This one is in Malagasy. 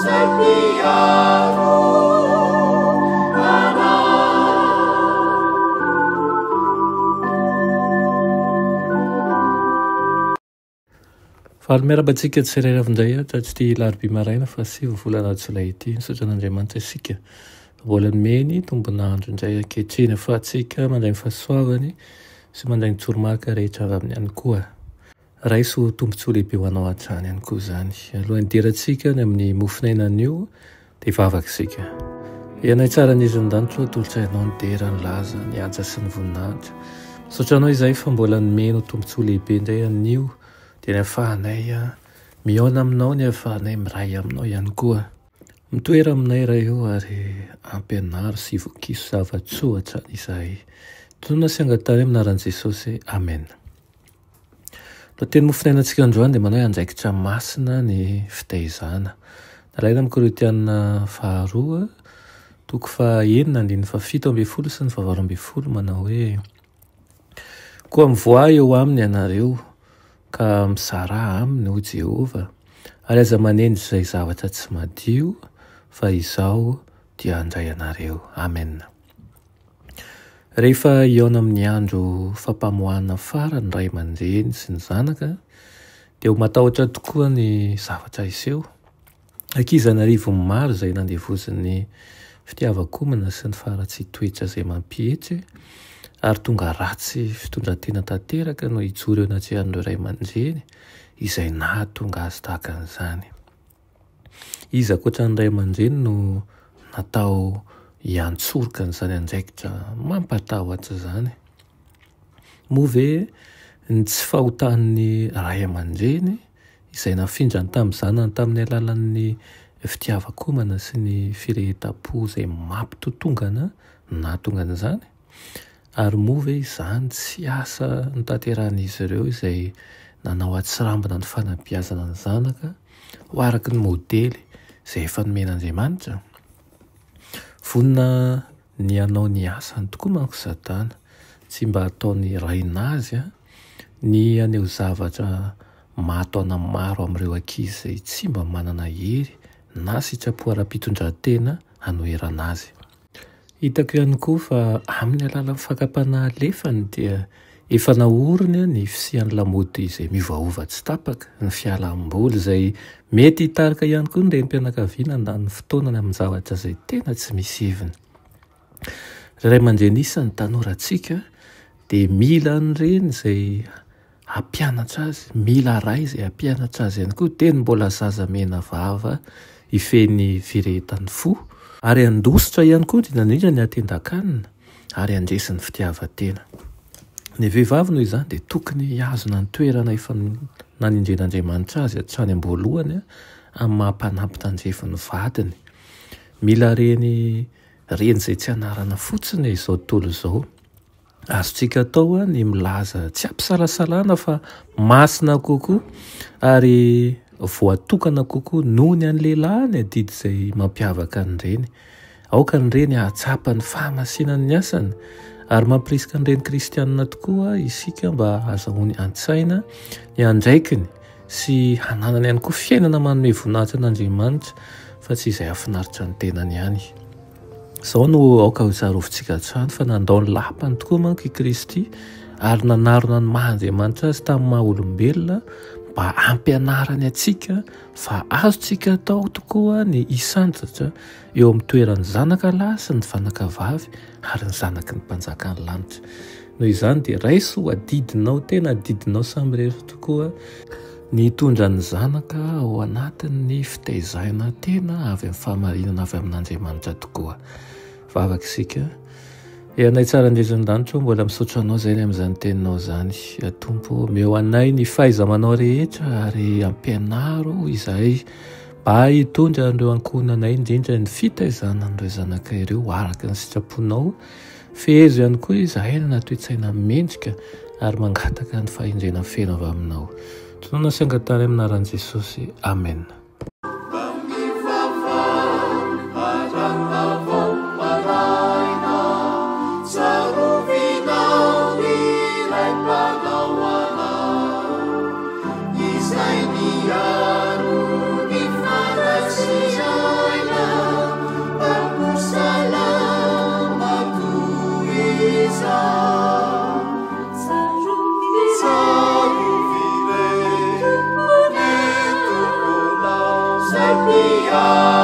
Izay mpiaro anao. Faly miarahaba antsika tsirairay avy indray hatratr'ity alarobia maraina faha-sivy volana jolay ity. Misaotra an'Andriamanitra isika mbola nomeny tombon'andro indray ankehitriny ahafahantsika mandray ny fahasoavany sy mandray ny toromarika rehetra avy aminy ihany koa. Raiso ho tombontsoa lehibe ho anao hatrany ihany koa izany. Alohan'ny hidirantsika any amin'ny mofon'aina anio dia hivavaka isika. Ianay tsara ny Izin'ny lanitra ô, atolotra Ianao ny dera, ny laza, ny haja sy ny voninahitra. Misaotra Anao izahay fa mbola nomena ho tombontsoa lehibe indray anio dia ny ahafahanay mihaona Aminao, ny ahafahanay miray Aminao ihany koa. Mitoera aminay Ray ô ary ampianaro sy vokiso zava-tsoa hatrany izahay. Tonona sy angatahanay amin'ny anaran'i Jesosy. Amen. Lohateny mofonainantsika androany dia manao hoe andraikitra masina ny fitaizana. Nalaina amin'ny Korintiana faharoa, toko fahaenina andininy fahafito ambin'ny folo sy ny fahavalo ambin'ny folo manao hoe Koa mivoaha eo aminy ianareo, ka mizarà aminy, hoy Jehovah, ary aza manendry izay zavatra tsy madio, fa Izaho dia handray anareo. Amena. Rehefa hihaona amin'ny andro fampamoahana farany ny ray aman-dreny sy ny zanaka, dia ho matahotra tokoa ny zavatra hiseho. Ankizy an'arivony maro izay nandevozin'ny fitiavan-komana sy ny faharatsian-toetra izay mampietry ary tonga ratsy fitondran-tena tanteraka no hijoro eo anatrehan'ireo ray aman-dreny izay nahatonga azy tahaka an'izany. Iza ankoatra ny ray aman-dreny no natao hiantsoroka an'izany andraikitra mampatahotra izany? Moa ve ny tsy fahotan'ny ray aman-dreny izay nafindrany tamin'ny zanany tamin'ny alalan'ny fitiavan-komana sy ny firehetam-po izay mampitotongana no nahatonga an'izany? Ary moa ve izany tsy asa notanterahin'izy ireo izay nanao atsirambina ny fanabeazana ny zanaka ho araka ny modely izay efa nomen'Andriamanitra? Vonona ny hanao ny asany tokoa manko Satana, tsy mba ataony rain'azy ny haneho zavatra mahataona maro amin'ireo ankizy izay tsy mba manana hery na sitrapo ara-pitondran-tena hanoherana azy. Hitako ihany koa fa amin'ny alalan'ny fakam-panahy alefany dia efa naoriny ny fisian'ny lamaody izay miovaova tsy tapaka, ny fialam-boly izay mety hitarika ihany koa ny renim-pianakaviana handany fotoanany amin-javatra izay tena tsy misy heviny. Ry ray aman-dreny isany tanorantsika dia mila an'ireny izay hampianatra azy, mila ray izay hampianatra azy ihany koa, teny mbola zaza mena vava hifehy ny firehetan'ny fo, ary handositra ihany koa indrindra indrindra ny hatendan-kanina ary handresy ny fitiavan-tena. Ny vehivavy noho izany dia tokony hihazona ny toerana efa nanendren'Andriamanitra azy hatrany am-boalohany amin'ny maha mpanampy tandrify ny vadiny. Mila reny reny izay tsy anarana fotsiny izao tontolo izao. Azontsika atao ny milaza tsy ampisalasalana fa masina kokoa ary voatokana kokoa noho ny an'ny lehilahy ny adidy izay mampiavaka ny reny. Aoka ny reny hahatsapa ny fahamasinan'ny asany ary mampirisika ny reny kristianina tokoa isika mba hahazahoany an-tsaina ny andraikiny sy hananany ihany koa fiainana manome voninahitra an'Andriamanitra fa tsy izay hahafinaritra ny tenany ihany. Izao no aoka hotsarovintsika hatrany fa nandao ny lapany tokoa manko i Kristy ary nanarona ny maha Andriamanitra azy tamin'ny maha olombelona mba hampianarany antsika fa azontsika atao tokoa ny hisandratra eo amin'ny toeran'ny zanaka lahy sy ny zanaka vavy ary ny zanaky ny mpanjakan'ny lanitra. Noho izany dia raiso ho adidinao, tena adidinao samirery tokoa Ny hitondra ny zanaka ao anatin'ny fitaizana tena avy amin'ny fahamarinana avy amin'Andriamanitra tokoa. Vavaka isika. Ianay tsara indrindra an-danitra ô, mbola misaotra Anao izay ny amin'izany teninao izany. Tompo ô, omeo anay ny fahaiza-manao rehetra ary ampianaro izahay mba hitondra an'ireo ankohonanay, indrindra ny fitaizana an'ireo zanakay ireo araka ny sitraponao. Fehezo ihany koa izahay hanana toe-tsaina mendrika ary mangataka ny fahendrena feno avy aminao. Tononina sy angatahana amin'ny anaran'i Jesosy. Amena. Izay miaro ny faharatsiana. are.